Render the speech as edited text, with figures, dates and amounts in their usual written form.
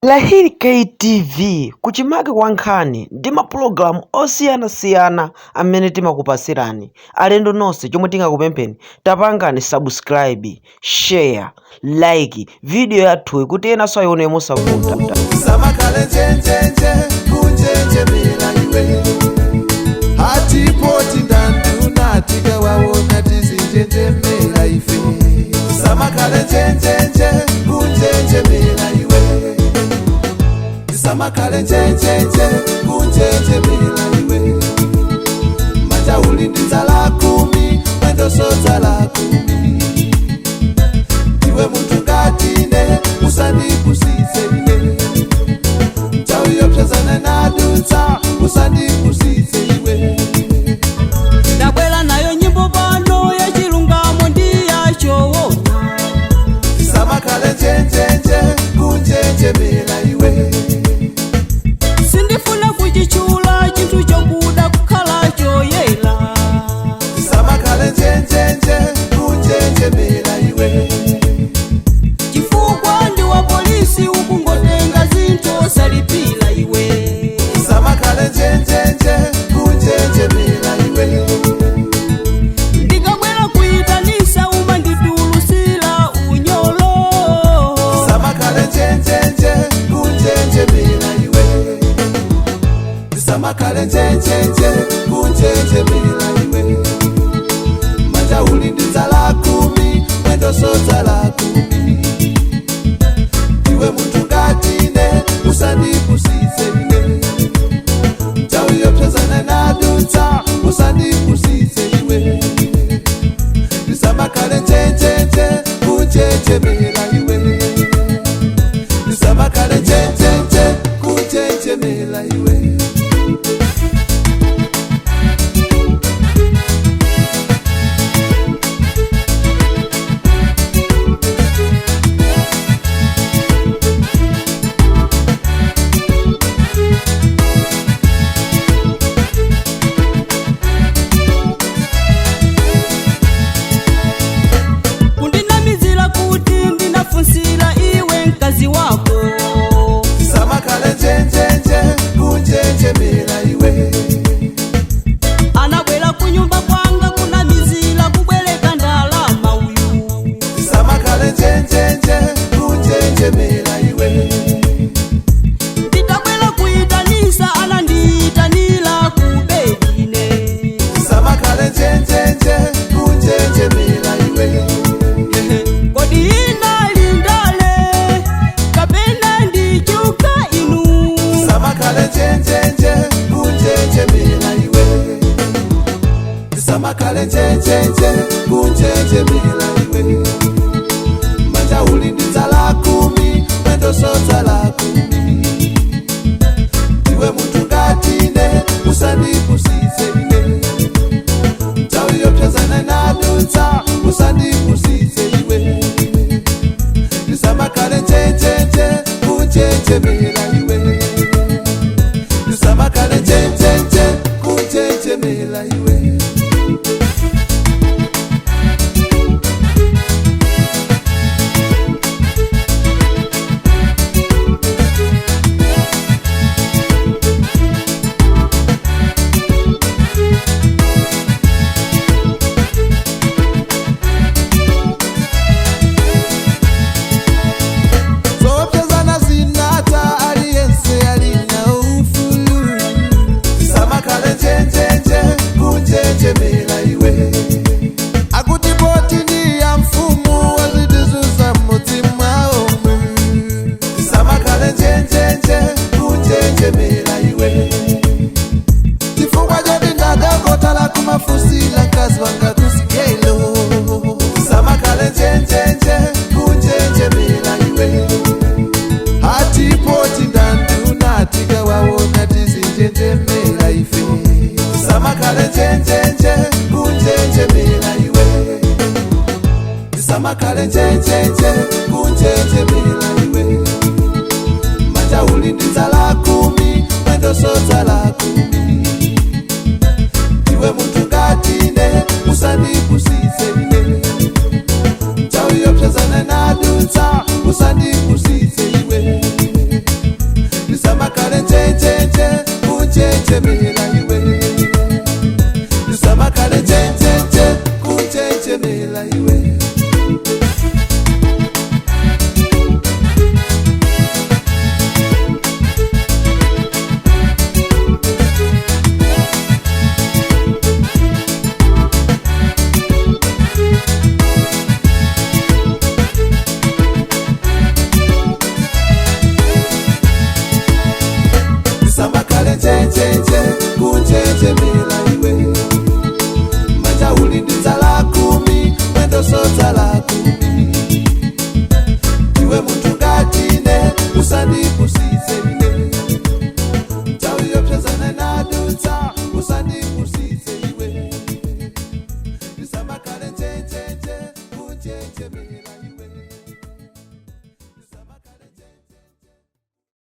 Lahiri KTV, kuchimake kwa nkhani ndi mapulogalamu osiyanasiyana amene timakupasirani. Alendo nonse, chomwe tingakupempheni, tapangani subscribe, share, like video yathuyi kuti enanso ayione mosavuta. Samakhale njenjenje kunjenjemela iwe, hatipoti ndanduna tikawaona tizinjenjemela ife. Samakhale njenjenje kunjenjemela iwe, samakhale njenjenje kunjenjemela iwe. Manja uli ndi dzala 10, mwendoso dzala 10. Iwe munthu ngatine, usandipusitse ine. Nthawi yopsezana nadutsa, usandipusitse iwe. Ndabwera nayo nyimbo pano yachilungamo ndi yachoona. Samakhale njenjenje kunjenjemela iwe. Sindifuna kuchichula chinthu chokuda kukhala choyera. Samakhale njenjenje kunjenjemela iwe. Chifukwa ndi wa polisi ukungotenga zinthu osalipira iwe. Samakhale njenjenje kunjenjemela iwe. Ndikabwera kuyitanisa umanditulusira unyolo. Samakhale njenjenje kunjenjemela iwe, samakhale njenjenje kunjenjemela iwe. Manja uli ndi dzala 10, mwendoso dzala 10. Iwe munthu ngatine, usandipusitse ine. Nthawi yopsezana nadutsa, usandipusitse iwe. Samakhale njenjenje kunjenjemela iwe, samakhale njenjenje kunjenjemela iwe. Kundinamizira kuti ndinafunsira iwe mkazi wako. Samakhale njenjenje kunjenjemela iwe. Anabwera kunyumba kwanga kunamizira kubwereka ndalama uyu. Samakhale njenjenje kunjenjemela iwe. Nditabwera kuyitanisa anandiyitanira kubedine. Samakhale njenjenje kunjenjemela iwe. Kodi inali ndale kapena ndichuka inu? Samakhale njenjenje kunjenjemela iwe, samakhale njenjenje kunjenjemela iwe. Manja uli ndi dzala 10, mwendoso dzala 10. Iwe munthu ngatine, usandipusitse ine. Nthawi yopsezana nadutsa, usandipusitse iwe. Samakhale njenjenje kunjenjemela iwe, samakhale njenjenje kunjenjemela iwe. Zopyazana zinata, aliyense alina ufulu. Samakhale njenjenje kunjenjemela iwe. Akuti poti ndi ya mfumu wazitizuza mutima omwe. Samakhale njenjenje kunjenjemela iwe. Chifukwa choti ndadokotala kumafusila mkazi wanga kusikelo. Samakhale njenjenje kunjenjemela iwe. Hatipoti ndanduna tikawaona tizinjenjemela ife. Samakhale njenjenje kunjenjemela iwe, samakhale njenjenje kunjenjemela iwe. Manja uli ndi dzala 10, mwendoso dzala 10. Iwe munthu ngatine, usandipusitse ine. Nthawi yopsezana nadutsa, usandipusitse iwe. Kunjenjemela iwe. Ndisamakale njenjenje kunjenjemela iwe. Ndisamakale njenjenje kunjenjemela iwe. Manja uli ndi dzala 10, mwendoso dzala 10. Iwe munthu ngatine, usandipusitse ine.